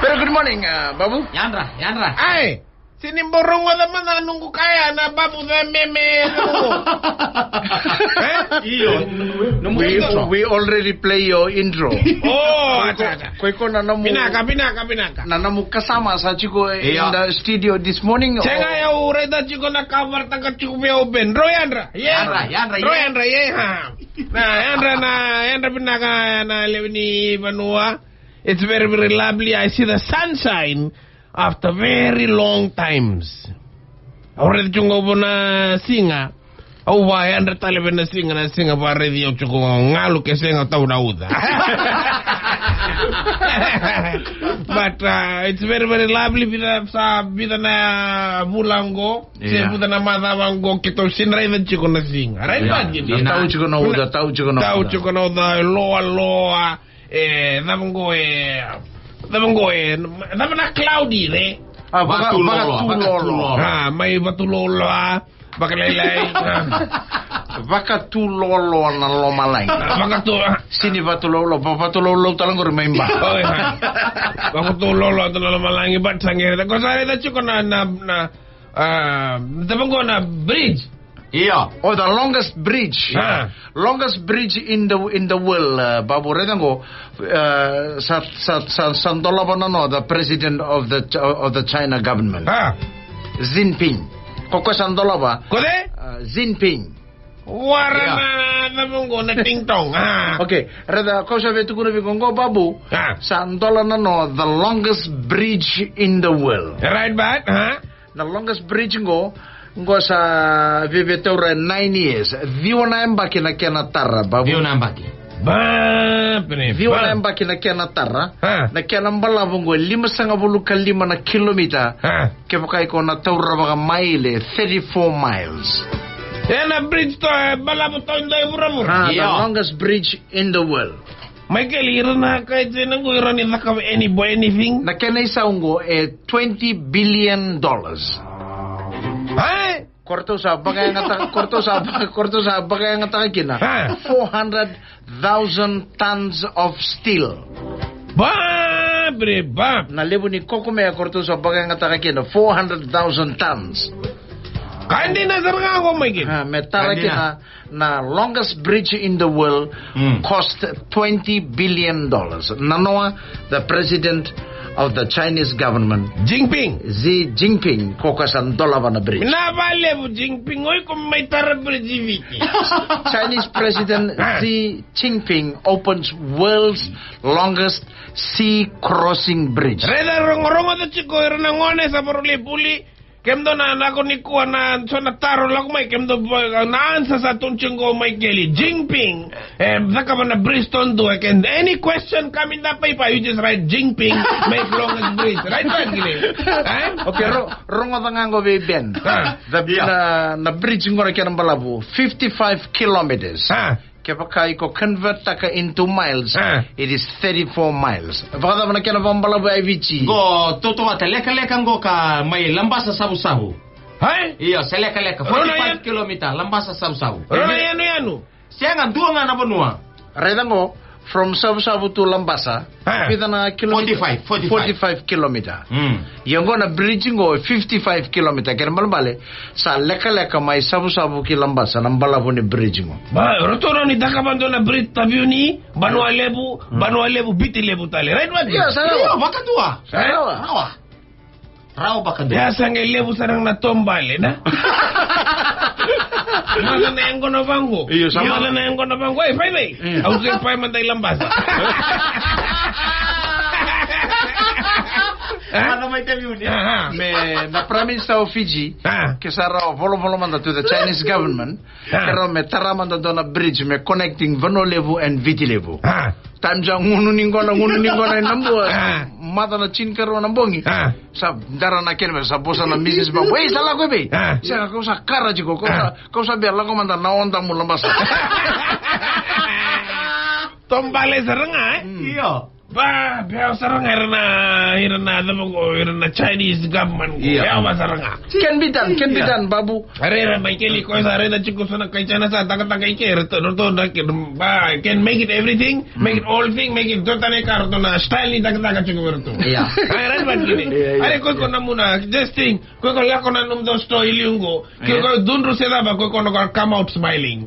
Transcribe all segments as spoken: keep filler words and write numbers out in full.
Very good morning, uh, Babu. Yadra, yadra. Ai, se ni bau rogoca mada na noqu kaya na Babu the meme. Eh? Io. We, we already play your intro. Oh, acha, acha. Ko iko na nomu, vinaka, vinaka, vinaka. Na nomu kasama sa tiko in the studio this morning. Sega, o au raica tiko na cover taka tiko vei au Ben. Ro yadra. Yadra, yadra. Ro yadra, ye ha. Na yadra, na yadra vinaka na lewe ni vanua. It's very, very lovely. I see the sunshine after very long times. Au raica tiko qo na siga. Au va yadra tale vei na siga, na siga va raici au tiko galu ke sega tau na uca. But, uh, it's very, very lovely. Vica sa, vica na vula qo. Se vica na macawa qo keitou sa raica tiko na siga. Right, yeah. Tau tiko na uca, tau tiko na uca. Tau tiko na uca, loa, loa. E, cava qo e, cava qo e, cava na cloudy re? A, vaka-, vakatuloa, vakatuloa. Vakatuloa. A, mai vatuloloa, vakalailai. A. Vakatuloaloa na lomalagi. A, vakatu-, a. Sini vatulolo, va-, vatulolo tale qori mai ba. Oi, a. Vakatuloaloa na lomalagi, but sa qai raica, ko sa raica tiko na, na, na, a, cava qo na bridge. Io. Oh, the longest bridge. Ah. Longest bridge in the, in the world, uh, Babu, raica qo, uh, sa, sa, sa, sa dolava na no, the president of the Ch-, of the China government. Ah. Jinping. Ko koya sa dolava. Ko cei? Uh, Jinping. Wara na, na cava qo na ting tong. Ah. Okay, raica, ko sa via tukuna vei iko qo, Babu. Ah. Sa dola na no, the longest bridge in the world. Right, but, huh? Na longest bridge qo, qo sa via, via taura e nine years. Ciwa na yabaki na kena tara, Babu. Ciwa na yabaki. Ba, pene, ciwa na yabaki na kena tara. Ha. Na kena balavu qo e limasagavulu ka lima na kilomita. Ha. Kevaka iko na taura vakamaile, thirty-four miles. E na bridge to, e balavu to i dua i vuravura. Ha, the longest bridge in the world. Michael, ira na kai China qo, ira ni cakava any boy anything. Na kena isau qo e twenty billion dollars. Hai? Ko ratou sa vakayagataka, ko ratou sa va-, ko ratou sa vakayagataka kina. Ha. Four hundred thousand tons of steel. Bap re bap. Na levu ni kokomea ko ratou sa vakayagataka kina, four hundred thousand tons. Ka dina sara ga qo, Michael. Ha, me tara kina. Na longest bridge in the world cost twenty billion dollars. Na noa, the president of the Chinese government, Jinping. Xi Jinping, ko koya sa dolava na bridge. Na valevu Jinping, oi ko mai tara bridge i Viti. Chinese President Xi Jinping opens world's longest sea crossing bridge. Raica, rogorogo tiko ira na gone sa vakarau lai vuli. Kemudou na lako nikua na so na taro lako mai, kemudou na ansa sa tukuni tiko qo, Michael. Jinping e cakava na bridge duadua. Any question coming that paper, you just write Jinping make longest bridge. Right, Michael? Eh? Okay, ro-, rogoca ga qo vei Ben. Ah. Na, na bridge qo na kena balavu fifty-five kilometers. Ah. Kevaka iko convert taka into miles, it is thirty-four miles. Vakacava na kena vakabalavu ya i Viti? Qo tautauvata lekaleka qo ka mai Labasa Savusavu. Hai? Io, se lekaleka. Forty-five kilometer, Labasa Savusavu. Rona yanuyanu. Sega, dua ga na vanua. Raica qo, from Savusavu to Labasa. Ha. Vica na kilometer? Forty-five, forty-five. Forty-five kilometer. Mm. Ia qo na bridge qo, fifty-five kilometer. Kena balebale, sa lekaleka mai Savusavu ki Labasa na balavu ni bridge qo. Ba, ratou ni cakava dua na bridge tavi ni Vanua Levu, Vanua Levu, Viti Levu tale. Right, right? Io, sa rawa. Io, vakadua. Sa rawa. Rawa. Rawa vakadua. Ya sa qai levu sara na tombale, na? Mada na yaqona vaqo. Io, sa mada na yaqona vaqo. E, fai mai. Io. Au se fai mada i Labasa. Mada mai tavi ni. Aha. Me na Prime Minister of Fiji. Ah. Ke sa rawa volavola mada to the Chinese government. Ah. Ke rawa me tara mada dua na bridge me connecting Vanua Levu and Viti Levu. Ah. Time sa gunu ni qona, gunu ni qona i Nabua. Ah. Mada na tinikarua na bogi. Ah. Sa dara na kena me sa vosa na misisi ba. Wei, sa lako i vei? Ah. Sa kau sa kara tiko, kau sa, kau sa bia lako mada na oda mu Labasa. Tombale sara ga, eh? Mm. Io. Ba, bea sara ga ira na, ira na, cava qo, ira na Chinese government qo. Ia. Bea sara ga. Can be done, can be done, Babu. Are ira mai keli ko sa raica tiko so na kai China sa takataka i ke, ratou, ratou, ratou, ba, can make it everything, make it all thing, make it totally ka, ratou na style ni takataka tiko ratou. Ia. Ai, right, but kini. Ia, ia. Are ko ko na muna, just think, ko ko lako na num do store i liu qo, ke ko dundru se cava, ko ko na ko come out smiling.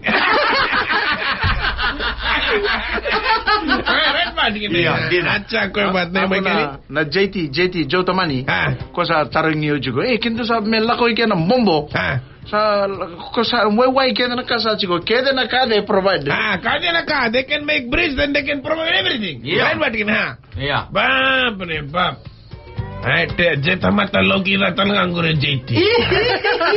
Ai, right, but kini. Ia, dina. Acha, ko, but na, mai keli. Na J T, J T, Joe Tamani. Ah. Ko sa tarogi au tiko. E, kina sa me lako i ke na bobo. Ah. Sa, ko sa waiwai kece na ka sa tiko. Kece na ka they provide. Ah, kece na ka. They can make bridge, then they can provide everything. Yeah. Right, but kina, ha? Yeah. Bab, re, bab. Ai, te, je tamata loki na tana ga qori J T.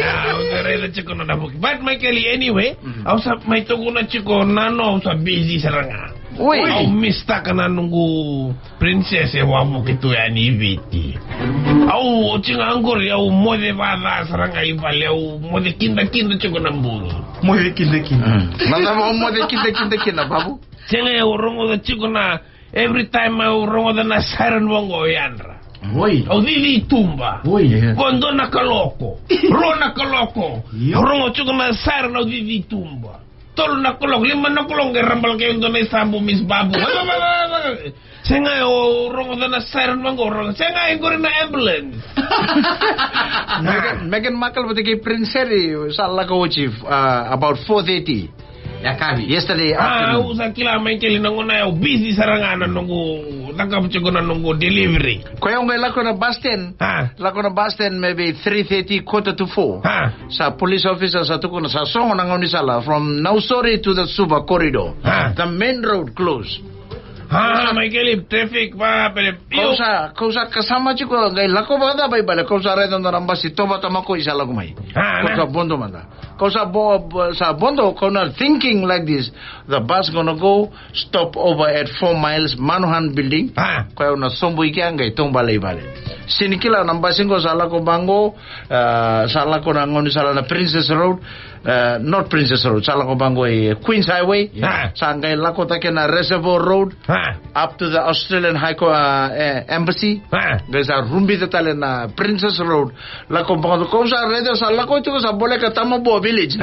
Ah, au sa raica tiko na vuki. But mai keli anyway, au sa mai tukuna tiko na no, au sa busy sara ga. Oi. Au mistaka na noqu princess e wavoki tu yani i Viti. Au oti ga qori, au moce vakaca sara ga i vale, au moce kidakida tiko na bogi. Moce kidakida. Mm. Na cava au moce kidakida kina, Babu? Sega, au rogoca tiko na, every time au rogoca na siren vaqo, yadra. Oi. Au cici i tuba. Oi. Ko dua na kaloko. Rua na kaloko. Io. Au rogoca tiko na siren, au cici i tuba. Tolu na kaloko, lima na kaloko, qai rabala kei dua na isabu, Miss Babu. Sega, au rogoca na siren vaqo, rogoca. Sega, e qori na ambulance. Meghan, Meghan Markle vata kei Prince Harry sa lako oti, uh, about four thirty. Yakavi. Yesterday afternoon. Ah, au sa kila mai keli na gauna ya au busy sara ga na noqu, cakava tiko na noqu delivery. Koya au qai lako na bus stand. Ah. Lako na bus stand maybe three thirty, quarter to four. Ah. Sa police officer sa tukuna sa sogo na gaunisala from Nausori to the Suva corridor. Ah. The main road closed. Ah, mai keli traffic va, pele. Kau sa, kau sa kasama tiko, qai lako vakacava i bale, kau sa raica dua na basi tovata makoi sa lako mai. Ah, kau sa bodo mada. Kau sa bo-, bo-, sa bodo, kau na thinking like this. The bus gonna go stop over at four miles Manahan building. Ah. Koya au na sobu i kea qai taubale i vale. Sega ni kila na basi qo sa lako vaqo, ah, sa lako na gaunisala na Princess Road, ah, not Princess Road, sa lako vaqo i Queens Highway. Ah. Sa qai lako take na Reservoir Road. Ah. Up to the Australian High Co-, ah, eh, Embassy. Ah. Qai sa rubica tale na Princess Road. Lako baka tu, kau sa raica, sa lako tiko sa voleka Tamabua village.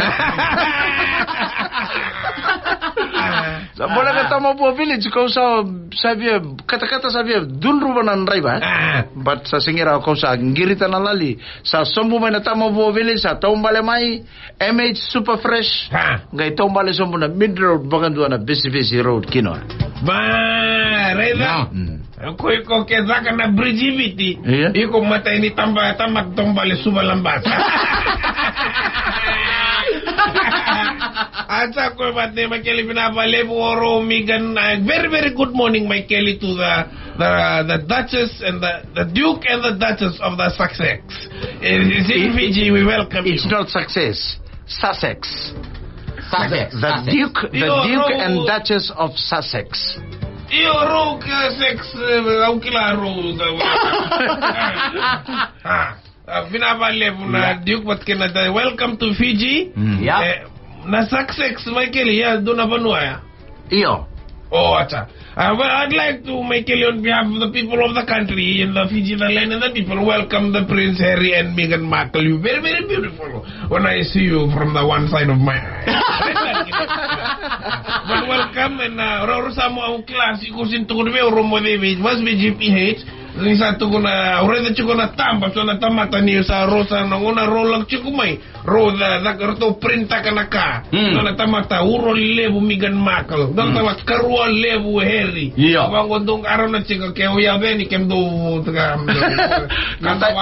Sa voleka Tamabua village, kau sa, sa via, katakata sa via dundruva na draiva, eh? Ah. But sa sega ni rawa, kau sa qirita na lali, sa sobu mai na Tamabua village, sa taubale mai, M H Super Fresh. Ah. Qai taubale sobu na Mid Road, vakadua na Vesivesi Road kina. Ba, raica. Mm. Ko iko ke caka na bridge i Viti. Ia. Iko matai ni taba, taba taubale Suva Labasa. Acha ko vate mai keli, vinaka vakalevu o Ro Megan. Uh, very, very good morning mai keli to the, the, the Duchess and the, the Duke and the Duchess of the Sussex. In, in Fiji, we welcome you. It's not success. Sussex. Sussex, the, the Sussex. Duke, the Duke and Duchess of Sussex. Io, Ro, ke sex, eh, au kila Ro, the, ah, ah, vinaka vakalevu na Duke, but kena da, welcome to Fiji. Mm. Yeah. Eh, na Sussex, mai keli, ya, dua na vanua ya. Io. Oh, acha. Uh, well, I'd like to, mai keli, on behalf of the people of the country, in the Fiji, the land and the people, welcome the Prince Harry and Meghan Markle. You very, very beautiful when I see you from the one side of my eye. But welcome, and, uh, ro, ro sa mo au class, iko sin tukuni vei, ro mo vei, vei, must be G P H. Ni sa tukuna, ro sa tukuna taba, so na tamata ni sa ro sa na gauna ro lako tiko mai. Ro, da, da, ratou printaka na ka. Mm. Dua na tamata uro levu Meghan Markle. Dua na tamata karua levu Harry. Io. Vaqo dou qarauna tiko ke o ya veni kemudou taka. Na tai-,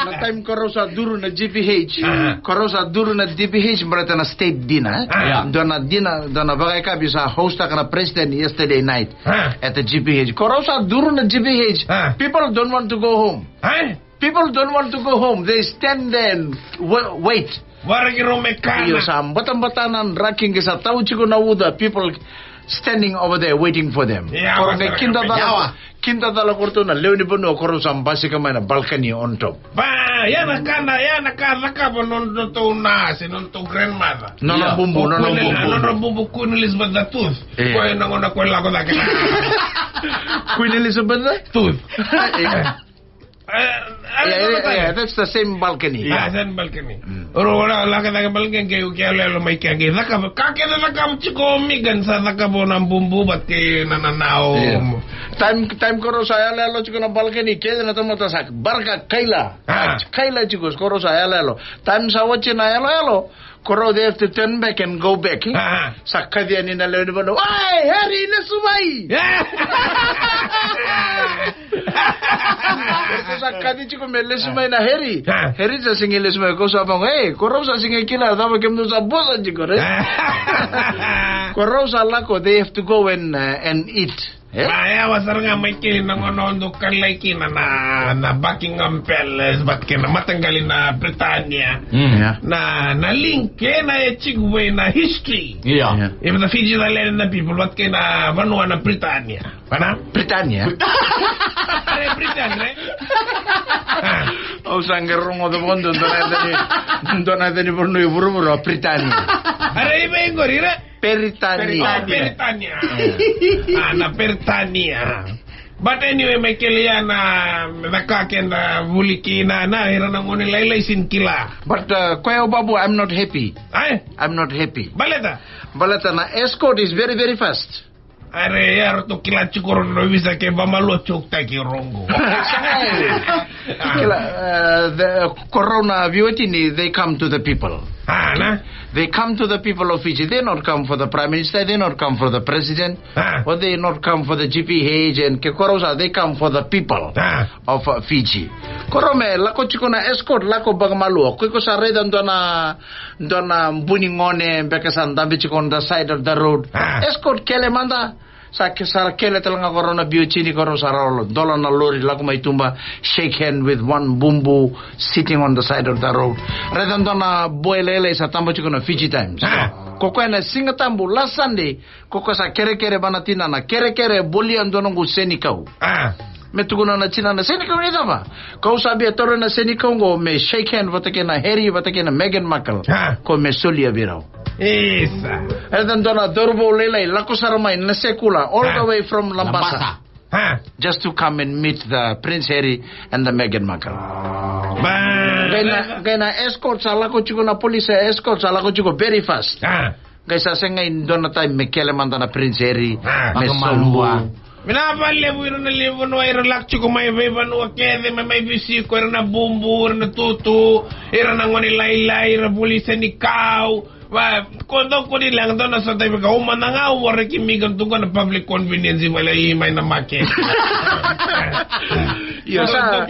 na time ko rau sa duru na G P H. Aha. Ko rau sa duru na G P H, baleta na state dinner, eh? Aha. Dua na dinner, dua na vakayakavi sa hostaka na president yesterday night, aha, at the G P H. Ko rau sa duru na G P H. Aha. People don't want to go home. Aha. People don't want to go home. They stand there and wa-, wait. Waraki rau me kana. Io, sa batabata na draki qai sa tau tiko na uca. People, standing over there waiting for them. Ia, koro qai kida cala, kida cala ko ratou na lewe ni vanua, koro sa basika mai na balcony on top. Ba, ia na ka na, ia na ka cakava nodratou na, se nodratou grandmother. Nona bubu, nona bubu. Nona bubu Queen Elizabeth the Tooth. Ko e na gona ko e lako cake na Queen Elizabeth the Tooth. Yeah, yeah, that's the same balcony. Ah, same balcony. Oro ora laka cake balcony ke ke yaloyalo mai ke ke cakava ka ke cakava tiko o Megan sa cakava na bubu vata kei na nanao. Time, time koro sa yaloyalo tiko na balcony ke na tamata sa baraka kaila. Kaila tiko koro sa yaloyalo. Time sa oti na yaloyalo. Koro they have to turn back and go back. Sa kaci yani na lewe ni vanua. Oi, Harry, lesu mai. Sa kaci tiko me lesu mai na Harry. Harry sa sega ni lesu mai, ko sa vaqo, ei, koro sa sega ni kila cava kemudou sa bosa tiko, right? Koro sa lako, they have to go and, uh, and eat. Ba yawa sara ga mai kei na gauna o dou kalai kina na, na Buckingham Palace vata kei na mataqali na Britania. Na, na link kena e tiko vei na history. Ia. Ia vata Fiji na land na people vata kei na vanua na Britania. Vana? Britania. Are Britain, re? Au sa qai rogoca vakaoqo dua na yaca ni, dua na yaca ni vanua i vuravura o Britania. Are i vei qori, re? Peritania. Peritania. Ah, na Peritania. But anyway, Michael, ia na, na ka keda vuli kina na ira na gone lailai sega ni kila. But, uh, koya o Babu, I'm not happy. Ai? I'm not happy. Baleta? Baleta na escort is very, very fast. Are, ia ratou kila tiko rau na visa ke vamalua tiko taki rogo. Kila, uh, the, uh, corona viewatini, they come to the people. Ah, na? They come to the people of Fiji. They not come for the prime minister. They not come for the president. Ah. Or they not come for the G P H and ke koro sa, they come for the people of, uh, Fiji. Koro me lako tiko na escort, lako vakamalua. Ko iko sa raica dua na, dua na buni gone beka sa dabe tiko on the side of the road. Ah. Escort kele mada. Sa ke, sa kele tale ga koro na biotini koro sa rau dola na lori lako mai tuba, shake hand with one bumbu sitting on the side of the road. Raica dua na boy lailai sa taba tiko na Fiji Times. Ah. Ko koya na Siga Tabu last Sunday, ko koya sa kerekere vana tinana, kerekere bolia dua noqu senikau. Ah. Me tukuna na tinana, senikau ni cava? Kau sa via taura na senikau qo me shake hand vata kei na Harry vata kei na Meghan Markle. Ah. Ko me solia vei rau. Isa. Raica dua na cauravou lailai lako sara mai na sekula all the way from Labasa. Labasa. Just to come and meet the Prince Harry and the Meghan Markle. Ba. Qai na, qai na escort sa lako tiko na police escort sa lako tiko very fast. Ah. Qai sa sega ni dua na time me kele mada na Prince Harry, ah, me sobu. Vinaka vakalevu ira na lewe ni vanua, ira lako tiko mai veivanua kece, mai, mai veisiko, ira na bubu, ira na tutu, ira na gone lailai, ira vuli senikau. Va, ko dau kua ni leqa dau na sota i veka, o mada ga o waraki Megan tu qo na public convenience i vale i mai na market. Io, sa,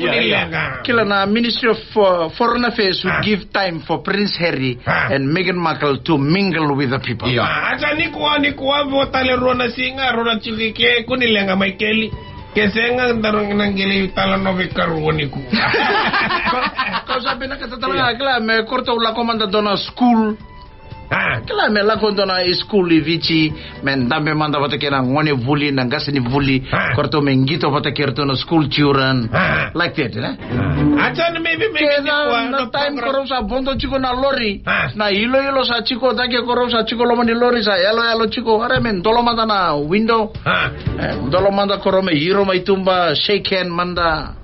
kila na Ministry of, uh, Foreign Affairs would give time for Prince Harry and Meghan Markle to mingle with the people. Io. Ah, a sa nikua, nikua, vo tale rua na siga, rua na tiko i ke, kua ni leqa Michael. Ke sega, daru na qai lai talanoa vei karua nikua. Ko, ko sa vinakata tale ga, kila me koro tou lako mada dua na school. Ah. Kila me lako dua na school i Viti, me dabe mada vata kei na gone vuli, na qase ni vuli. Ah. Ko ratou me qito vata kei ratou na school children. Ah. Like that, eh? Ah. Ata na maybe, maybe keda na time ko rau sa vodo tiko na lori. Ah. Na iloilo sa tiko, cake ko rau sa tiko loma ni lori sa yaloyalo tiko. Are me dolo mada na window. Ah. Eh, dolo mada ko rau me iro mai tuba, shake hand mada.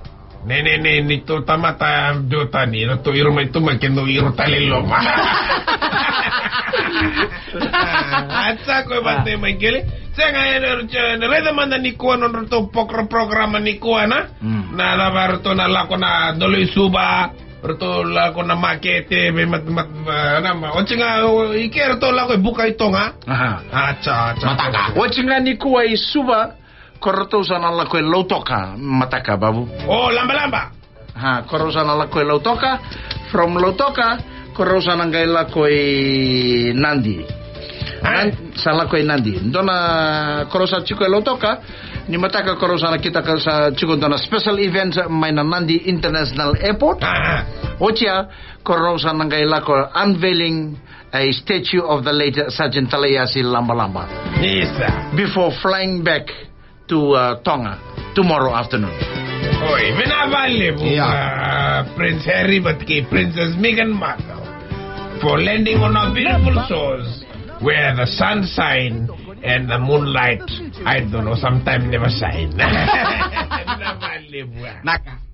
Ne, ne, ne, ni tou tamata dua tani, na tou iro mai tuba ke dou iro tale loma. Ata ko e vata mai kele. Sega, e, e, e, raica mada nikua nodratou pokro programa nikua na. Mm. Na cava ratou na lako na dolo i Suva, ratou lako na makete, vei mat, mat, ma, na, ma, oti ga, o, i ke ratou lako e Buka i Toga. Aha. Ata, ata. Mataka. Oti ga nikua i Suva, ko ratou sa na lako e Lautoka, mataka Babu. O, Labalaba. Ha, ko rau sa na lako e Lautoka. From Lautoka, ko rau sa na qai lako i Nadi. Ai. Nan-, sa lako i Nadi. Dua na, ko rau sa tiko e Lautoka, ni mataka ko rau sa na kitaka sa tiko dua na special event mai na Nadi International Airport. Ah. Oti ya, ko rau sa na qai lako unveiling a statue of the late Sergeant Talaiasi Labalaba. Isa. Before flying back to uh, Tonga tomorrow afternoon. Oi, vinaka vakalevu, yeah, uh, Prince Harry vata kei Princess Meghan Markle for landing on our beautiful shores where the sun shine and the moonlight, I don't know, sometimes never shine. Vinaka vakalevu. Naka.